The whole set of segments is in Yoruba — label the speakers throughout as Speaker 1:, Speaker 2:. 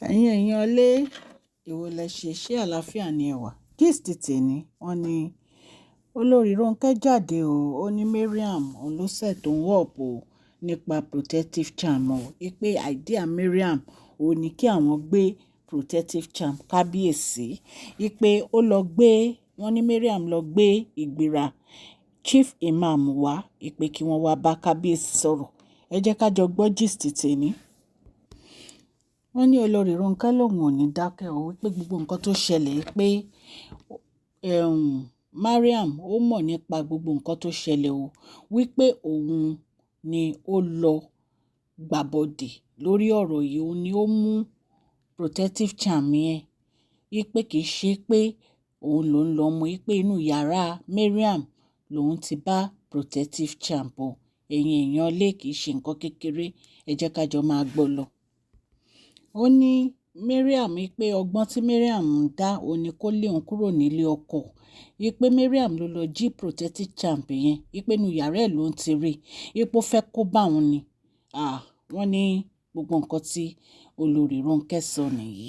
Speaker 1: Ẹ̀yin èèyàn lé, èwo lẹ ṣe, ṣé àlàáfíà ni ẹ wà? Gist tèní, wọ́n ní Olórí Ronke jáde o, ó ní Mariam òun ló set òun up o nípa protective charm o. Wípé idea Mariam ò ní kí àwọn gbé protective charm kábíyèsí. Wípé ó lọ gbé, wọ́n ní Mariam lọ gbé ìgbéra Chief Imam wá, wípé kí wọ́n wá bá kábíyèsí sọ̀rọ̀. Ẹ jẹ́ ká jọ gbọ́ gist tèní. Wọ́n ní Olórí Ronke lòun ò ní dákẹ́ o, wípé gbogbo nǹkan tó ṣẹlẹ̀ pé Mariam ó mọ̀ nípa gbogbo nǹkan tó ṣẹlẹ̀ o, wípé òun ni ó lọ gbàbọ̀dè lórí ọ̀rọ̀ yìí, òun ni ó mú protective charm yẹn, wípé kì í ṣe pé òun ló ń lọ mú, wípé inú yàrá Mariam lòun ti bá protective charm o. Ẹ̀yin èèyàn lé, kì í ṣe nǹkan kékeré. Ẹ jẹ́ ká jọ máa gbọ́ lọ. Ó ní Mariam, wípé ọgbọ́n tí Mariam ń dá òun ni kó lé òun kúrò nílé ọkọ. Wípé Mariam ló lọ jí protective charm yẹn, wípé inú yàrá ẹ̀ ló ń ti rí, wípé ó fẹ́ kó bá òun ni. Ah, wọ́n ní gbogbo nǹkan tí Olórí Ronke sọ nìyí.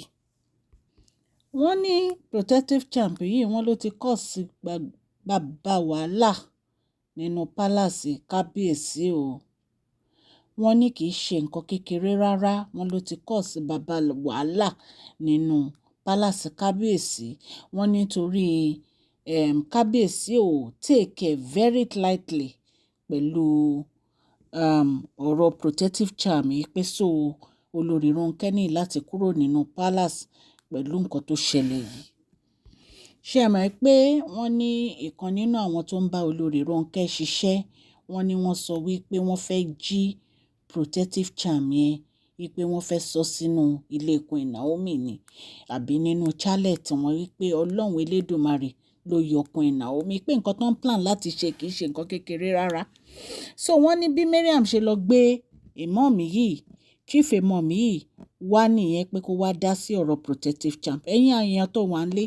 Speaker 1: Wọ́n ní protective charm yìí, wọ́n ló ti cause bàbá wàhálà nínú palace kábíyèsí o. Wọ́n ní kì í ṣe nǹkan kékeré rárá. Wọ́n ló ti cause bàbá wàhálà nínú palace kábíyèsí. Wọ́n nítorí kábíyèsí ò take it very lightly pẹ̀lú ọ̀rọ̀ protective charm yìí, pé so Olórí Ronke ní láti kúrò nínú palace pẹ̀lú nǹkan tó ṣẹlẹ̀ yìí. Ṣé ẹ mọ̀ pé wọ́n ní ìkan nínú àwọn tó ń bá Olórí Ronke ṣiṣẹ́, wọ́n ní wọ́n sọ wípé wọ́n fẹ́ jí protective charm yẹn, wípé wọ́n fẹ́ sọ sínú ilé Queen Naomi ni àbí nínú chalet wọn, wípé Ọlọ́run Elédùmarè ló yọ Queen Naomi, pé nǹkan tó ń plan láti ṣe kì í ṣe nǹkan kékeré rárá. So wọ́n ní bí Mariam ṣe lọ gbé imam yìí, chief imam yìí wá nìyẹn, pé kó wá dá sí ọ̀rọ̀ protective charm. Ẹ̀yin èèyàn tó wà nílé,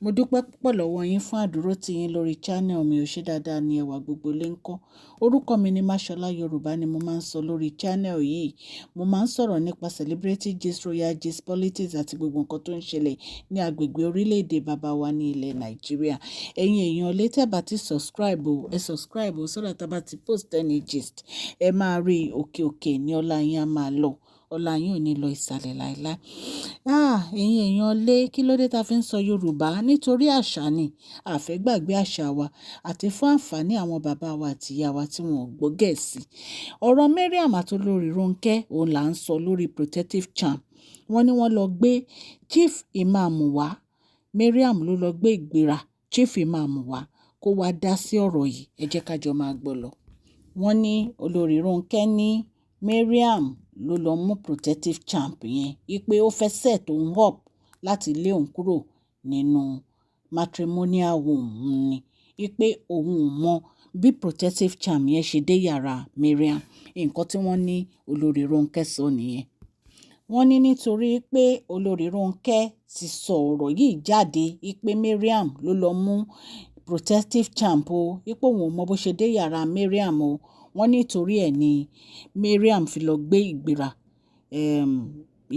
Speaker 1: mo dúpẹ́ púpọ̀ lọ́wọ́ yín fún àdúrótì yín lórí channel mi. Ò ṣe dáadáa ní ẹwà gbogbo lè ń kọ́. Orúkọ mi ni Mashola. Yorùbá ni mo máa ń sọ lórí channel yìí. Mo máa ń sọ̀rọ̀ nípa celebrity gist, royal gist, politics àti gbogbo nǹkan tó ń ṣẹlẹ̀ ní agbègbè orílẹ̀-èdè bàbá wa ní ilẹ̀ Nàìjíríà. Ẹ̀yin èèyàn lè tẹ́ bá ti subscribe o, ẹ subscribe o, so that a bá ti post any gist, ẹ máa rí. Òkè òkè ní ọlá yín á máa lọ, ọlá yín ò ní lọ ìsàlẹ̀ láéláé. Ah, ẹ̀yin èèyàn lé, kí ló dé ta fi ń sọ Yorùbá? Nítorí àṣà ni, a fẹ́ gbàgbé àṣà wa àti fún àǹfààní àwọn bàbá wa àti ìyá wa tí wọ́n ò gbọ́ Gẹ̀ẹ́sì. Ọ̀rọ̀ Mariam àti Olórí Ronke òun là ń sọ lórí protective charm. Wọ́n ní wọ́n lọ gbé chief imam wá. Mariam ló lọ gbé ìgbéra chief imam wá kó wá dá sí ọ̀rọ̀ yìí. Ẹ jẹ́ ká jọ máa gbọ́ lọ. Wọ́n ní Olórí Ronke ní Mariam ló lọ mú protective charm yẹn, wípé ó fẹ́ set òun up láti lé òun kúrò nínú matrimonial home ni, wípé òun ò mọ bí protective charm yẹn ṣe dé yàrá Mariam. Nǹkan tí wọ́n ní Olórí Ronke sọ nìyẹn. Wọ́n ní nítorí pé Olórí Ronke ti sọ ọ̀rọ̀ yìí jáde wípé Mariam ló lọ mú protective charm o, wípé òun ò mọ bó ṣe dé yàrá Mariam o. Wọ́n nítorí ẹ̀ ní Mariam fi lọ gbé ìgbéra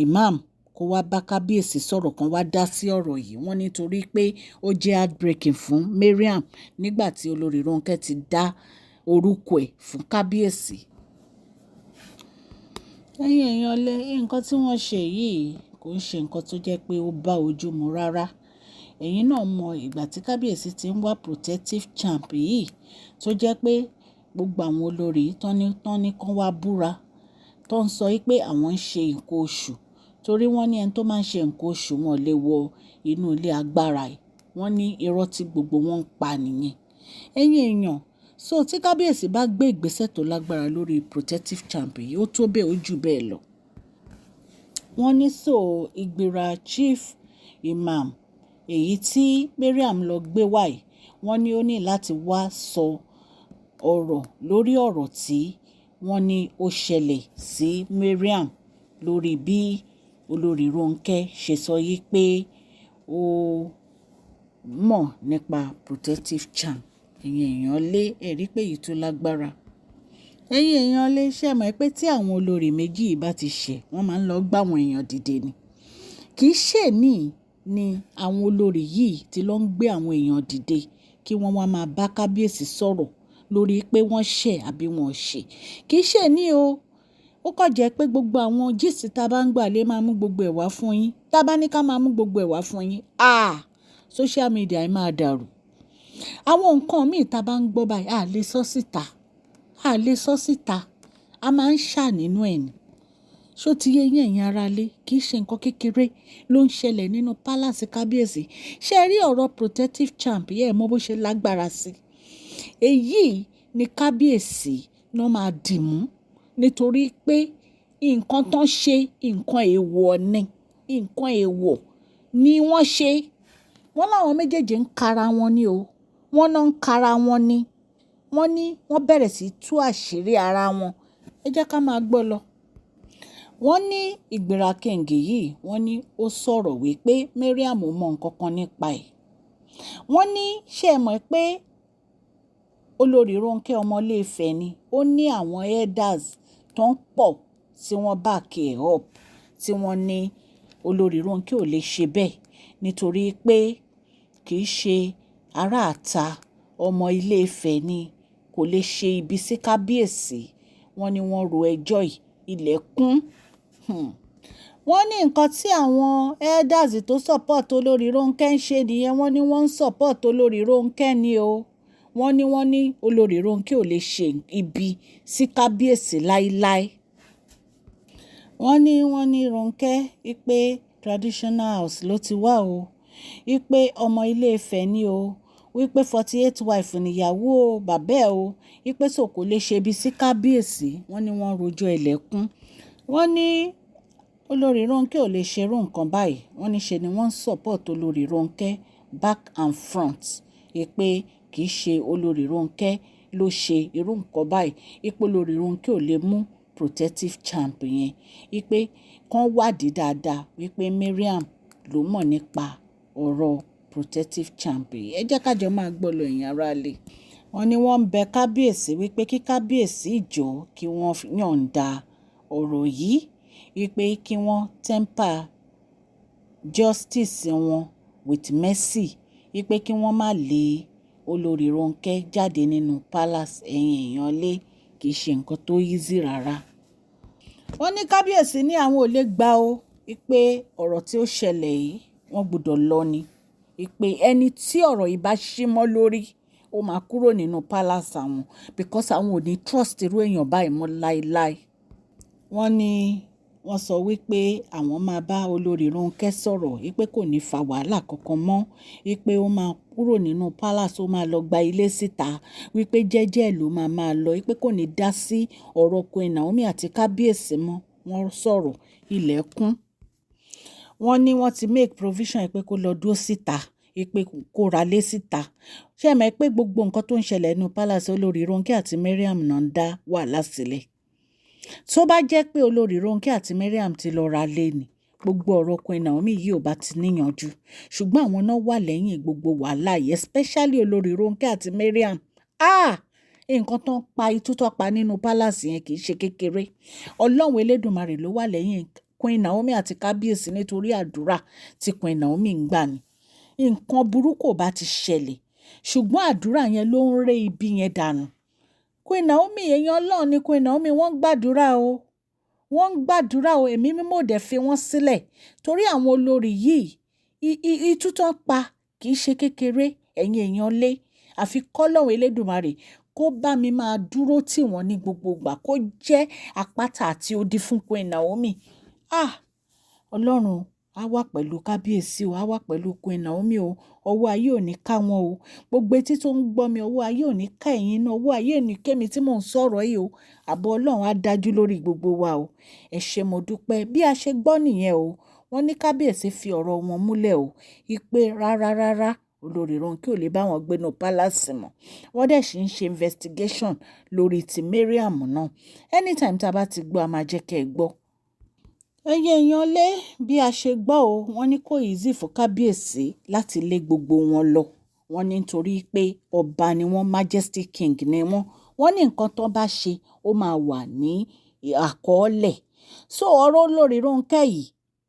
Speaker 1: imam kó wá bá kábíyèsí sọ̀rọ̀, kan wá dá sí ọ̀rọ̀ yìí. Wọ́n nítorí pé ó jẹ́ heartbreaking fún Mariam nígbà tí Olórí Ronke ti dá orúkọ ẹ̀ fún kábíyèsí. Ẹ̀yin èèyàn lé, nǹkan tí wọ́n ṣe yìí kò ń ṣe nǹkan tó jẹ́ pé ó bá ojú mu rárá. Ẹ̀yin náà mọ ìgbà tí kábíyèsí ti ń wá protective charm yìí, tó jẹ́ pé gbogbo àwọn olórí tán ní kán wá búra, tó ń sọ wípé àwọn ń ṣe nǹkan oṣù, torí wọ́n ní ẹni tó máa ń ṣe nǹkan oṣù wọn lè wọ inú ilé agbára yìí. Wọ́n ní irọ́ tí gbogbo wọn ń pa nìyẹn. Ẹ̀yin èèyàn, so tí kábíyèsí bá gbé ìgbésẹ̀ tó lágbára lórí protective charm yìí, ó tó bẹ́ẹ̀, ó jù bẹ́ẹ̀ lọ. Wọ́n ní so ìgbéra chief imam èyí tí Mariam lọ gbé wá yìí, wọ́n ní ó ní láti wá sọ ọ̀rọ̀ lórí ọ̀rọ̀ tí wọ́n ní ó ṣẹlẹ̀ sí Mariam, lórí bí Olórí Ronke ṣe sọ yìí pé ó mọ̀ nípa protective charm. Ẹ̀yin èèyàn lé, ẹ rí pé èyí tó lágbára. Ẹ̀yin èèyàn lé, ṣé ẹ mọ̀ pé tí àwọn olórí méjì yìí bá ti ṣẹ̀, wọ́n máa ń lọ gbá àwọn èèyàn dìde ni. Kì í ṣe òní ni àwọn olórí yìí tí lọ ń gbé àwọn èèyàn dìde kí wọ́n wá máa bá kábíyèsí sọ̀rọ̀ lórí pé wọ́n ṣẹ̀ àbí wọ́n ò ṣe. Kì í ṣe òní o. Ó kàn jẹ́ pé gbogbo àwọn gist tí a bá ń gbà lè máa mú gbogbo ẹ̀ wá fún yín. Tí a bá ní ká máa mú gbogbo ẹ̀ wá fún yín, ah, social media yìí máa dàrú. Àwọn nǹkan míì tí a bá ń gbọ́ báyìí, a lè sọ síta. A lè sọ síta. A máa ń ṣà nínú ẹ̀ ni. Ṣé o ti yé yín, ẹ̀yin ará ilé? Kì í ṣe nǹkan kékeré ló ń ṣẹlẹ̀ nínú palace kábíyèsí. Ṣé ẹ rí ọ̀rọ̀ protective charm yẹn, ẹ mọ bó ṣe lágbára sí? Èyí ni kábíyèsí náà máa dì mú nítorí pé nǹkan tó ń ṣe, nǹkan èèwọ̀ ni. Nǹkan èèwọ̀ ni wọ́n ṣe. Wọ́n láwọn méjèèjì ń kara wọn ni o. Wọ́n náà ń kara wọn ni. Wọ́n ní wọ́n bẹ̀rẹ̀ sí tú àṣírí ara wọn. Ẹ jẹ́ ká máa gbọ́ lọ. Wọ́n ní Ìgbìrà King yìí, wọ́n ní ó sọ̀rọ̀ wípé Mariam ò mọ nǹkan kan nípa ẹ̀. Wọ́n ní ṣé ẹ mọ̀ pé olórí Ronke ọmọ Ilé-Ifẹ̀ ni. Ó ní àwọn elders tó ń pọ̀ tí wọ́n back ẹ̀ up, tí wọ́n ní olórí Ronke ò lè ṣe bẹ́ẹ̀ nítorí pé kì í ṣe ará ìta, ọmọ Ilé-Ifẹ̀ ni, kò lè ṣe ibi sí kábíyèsí. Wọ́n ní wọ́n ro ẹjọ́ yìí, ilẹ̀ kún. Wọ́n ní nǹkan tí àwọn elders tó support olórí Ronke ń ṣe nìyẹn. Wọ́n ní wọ́n ń support olórí Ronke ni o. Wọ́n ní olórí Ronke ò lè ṣe ibi sí kábíyèsí láíláí. Wọ́n ní Ronke wípé traditional house ló ti wá o, wípé ọmọ Ilé-Ifẹ̀ ni o, wípé 48 wife níyàwó bàbá ẹ̀ o, wípé so kò lè ṣe ibi sí kábíyèsí. Wọ́n ní wọ́n rojọ́ ilẹ̀kùn. Wọ́n ní olórí Ronke ò lè ṣe irú nǹkan báyìí. Wọ́n ní ṣe ni wọ́n ń support olórí Ronke back and front, wípé kì í ṣe olórí Ronke ló ṣe irú nǹkan báyìí, wípé olórí Ronke ò lè mú protective charm yẹn, wípé kán wádìí dáadáa wípé Mariam ló mọ̀ nípa ọ̀rọ̀ protective charm yìí. Ẹ jẹ́ ká jọ máa gbọ́ lọ, ẹ̀yin ará ilé. Wọ́n ní wọ́n ń bẹ kábíyèsí wípé kí kábíyèsí jọ̀ọ́, kí wọ́n yọ̀ǹda ọ̀rọ̀ yìí, wípé kí wọ́n temper justice wọn with mercy, wípé kí wọ́n má lé olórí Ronke jáde nínú palace. Ẹ̀yin èèyàn lé, kì í ṣe nǹkan tó easy rárá. Wọ́n ní kábíyèsí ní àwọn ò lè gbà ó, wípé ọ̀rọ̀ tí ó ṣẹlẹ̀ yìí, wọ́n gbọ́dọ̀ lọ ni, wípé ẹni tí ọ̀rọ̀ yìí bá ṣí mọ́ lórí, ó máa kúrò nínú palace àwọn because àwọn ò ní trust irú èèyàn báyìí mọ́ láíláí. Wọ́n ní wọ́n sọ wípé àwọn máa bá olórí Ronke sọ̀rọ̀ wípé kò ní fa wàhálà kankan mọ́, wípé ó máa kúrò nínú palace, ó máa lọ gba ilé síta, wípé jẹ́jẹ́ ló máa máa lọ, wípé kò ní dá sí ọ̀rọ̀ Queen Naomi àti kábíyèsí mọ́. Wọ́n sọ̀rọ̀ ilẹ̀ kún. Wọ́n ní wọ́n ti make provision pé kó lọ dúró síta, wípé kó ra lé síta. Ṣé ẹ mọ̀ pé gbogbo nǹkan tó ń ṣẹlẹ̀ nínú palace, olórí Ronke àti Mariam náà ń dá wàhálà sílẹ̀? Tó bá jẹ́ pé olórí Ronke àti Mariam ti lọ ra lé ni, gbogbo ọ̀rọ̀ Queen Naomi yìí ò bá ti níyanjú. Ṣùgbọ́n àwọn náà wà lẹ́yìn gbogbo wàhálà yìí, especially olórí Ronke àti Mariam. Ah! Nǹkan tó ń pa itú tó pa nínú palace yẹn kì í ṣe kékeré. Ọlọ́run Elédùmarè ló wà lẹ́yìn Queen Naomi àti kábíyèsí nítorí àdúrà tí Queen Naomi ń gbà ni. Nǹkan burúkú ò bá ti ṣẹlẹ̀, ṣùgbọ́n àdúrà yẹn ló ń ré ibi yẹn dànù. Queen Naomi, èèyàn Ọlọ́run ni Queen Naomi, wọ́n ń gbàdúrà o. Wọ́n ń gbàdúrà o. Ẹ̀mí mímọ́ ò dẹ̀ fi wọ́n sílẹ̀ torí àwọn olórí yìí, itú tó ń pa kì í ṣe kékeré, ẹ̀yin èèyàn lé. Àfi kọ́lọ́run Elédùmarè kó bá mi máa dúró tì wọ́n ní gbogbo ìgbà, kó jẹ́ àpáta àti odi fún Queen Naomi. Ah! Ọlọ́run á wà pẹ̀lú kábíyèsí o, á wà pẹ̀lú Queen Naomi o. Ọwọ́ ayé ò ní ká wọn o. Gbogbo etí tó ń gbọ́ mi, ọwọ́ ayé ò ní ká ẹ̀yin náà, ọwọ́ ayé ò ní ké mi tí mò ń sọ̀rọ̀ yìí o. Ààbò Ọlọ́run á dájú lórí gbogbo wa o. Ẹ ṣé, mo dúpẹ́. Bí a ṣe gbọ́ nìyẹn o. Wọ́n ní kábíyèsí fi ọ̀rọ̀ wọn múlẹ̀ o, wípé rárá, rárá, olórí Ronke ò lè bá wọn gbé nínú palace mọ́. Wọ́n dẹ̀ sì ń ṣe investigation lórí ti Mariam náà. Anytime tí a bá ti gbọ́, a máa jẹ́ kí ẹ gbọ́. Ẹ̀yin èèyàn lé, bí a ṣe gbọ́ o, wọ́n ní kò easy fún kábíyèsí láti lé gbogbo wọn lọ. Wọ́n ní nítorí pé ọba ni wọ́n, majesty king ni wọ́n. Wọ́n ní nǹkan tó bá ṣe, ó máa wà ní àkọọ́lẹ̀. So ọ̀rọ̀ olórí Ronke yìí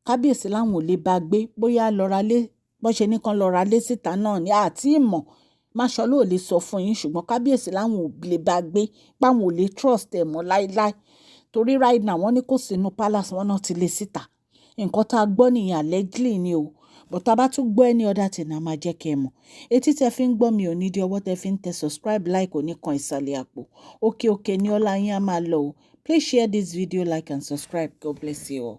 Speaker 1: Kábíyèsí láwọn ò lè bá gbé, bóyá lọ ra lé, bó ṣe ní kán lọ ra lé síta náà ni àti ìmọ̀. Máṣọ́lá ò lè sọ fún yín, ṣùgbọ́n kábíyèsí láwọn ò lè bá gbé, páwọn ò lè trust ẹ̀ mọ́ láíláí. Torí right now, wọ́n ní kò sínú palace, wọ́n náà ti lé síta. Nǹkan tá a gbọ́ nìyẹn, allegedly ni o. But tá a bá tún gbọ́ any other thing, a máa jẹ́ kí ẹ mọ̀. Etí tẹ fi ń gbọ́ mi ò ní di, ọwọ́ tẹ fi ń tẹ subscribe, like ò ní kan ìsàlẹ̀ àpò. Òkè òkè ní ọlá yín á máa lọ o. Please share this video, like and subscribe. God bless you all.